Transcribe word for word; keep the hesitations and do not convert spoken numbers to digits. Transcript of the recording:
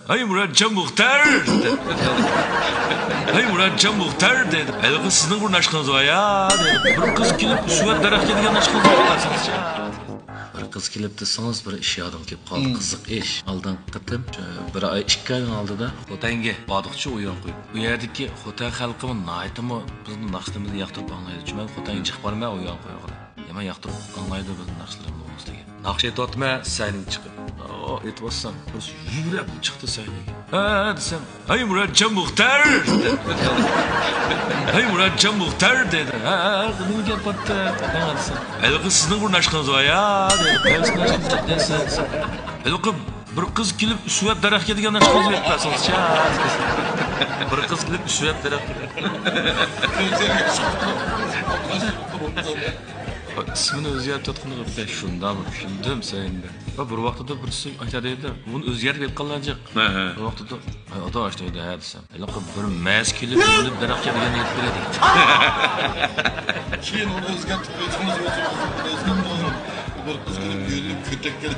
«ھەي، مۇراتجان مۇختەر!» دېدى. «ھەي، مۇراتجان مۇختەر!» دېدى. «ھېلىقى سىزنىڭ بىر ناشقىڭىز بار يا؟» دېدى. «بىر قىز كېلىپ، ئۈسۈپ دەرەخكە دېگەن ناشقىڭىز بار يا؟» بىر قىز كېلىپ دېسىڭىز، بىر ئىش يادىمغا كېلىپ قالدى، قىزىق ئىش. ئالدىنقى قېتىم، شۇ بىر ئاي، ئىككى ئاينىڭ ئالدىدا خوتەنگە باردۇقچۇ ئويۇن قويۇپ. ئۇ يەردىكى خوتەن خەلقىمۇ ناھايىتىمۇ بىزنىڭ ناخشىلىرىمىزنى ياقتۇرۇپ ئاڭلايدۇ. چۈنكى مەن خوتەنگە چىقىپ بارىمەن ئويۇن قويغىلى. يامان ياقتۇرۇپ ئاڭلايدۇ بىزنىڭ ناخشىلىرىمىزنى دېگەن. ناخشا ئېيتىۋاتىمەن، سەھنىگە چىقىپ، ئو، ئېيتىۋاتسام، بىرسى يۈگۈرۈپ چىقتى سەھنىگە. «ھە؟» دېسەم، «ھەي، مۇراتجان مۇختەر!» دېدى. «ھەي، مۇراتجان مۇختەر!» دېدى. «ھە، ھە، نېمە گەپ بارتى؟» دېسەم، «ھېلىقى سىزنىڭ بىر ناشقىڭىز بار يا؟» دېدى. «قايسى ناشقا دېسەم، ھېلىقى بىر قىز كېلىپ، ئۈسۈپ دەرەخكە دېگەن ناشقىڭىزنى بېرىپ بەرسىڭىزچە؟» بىر قىز كېلىپ، ئۈسۈپ دەرەخكە. ئىسمىنى ئۆزگەرتىۋاتقىنىغا بەك شۇنداقمۇ چۈشەندىم سەن ئەمدى. ۋە بىر ۋاقىتتا بىرسى ئېيتار ئىدى، بۇنى ئۆزگەرتىپ ئېيتقانلار جىق. ھە، ھە. بىر ۋاقىتتا، «ھەي، ئاداش» دەيدۇ، ھە دېسەم، ھېلىقى بىر مەس كېلىپ، يۆلۈپ دەرەخكە دېگەن ئېيتىپ بېرەيدۇ. كېيىن ئۇنى ئۆزگەرتىپ قويسىڭىز، ئۆزىڭىز ئۆزگەرتىپ قويسىڭىز، بىر قىز كېلىپ يۆلۈپ كۆتەككە.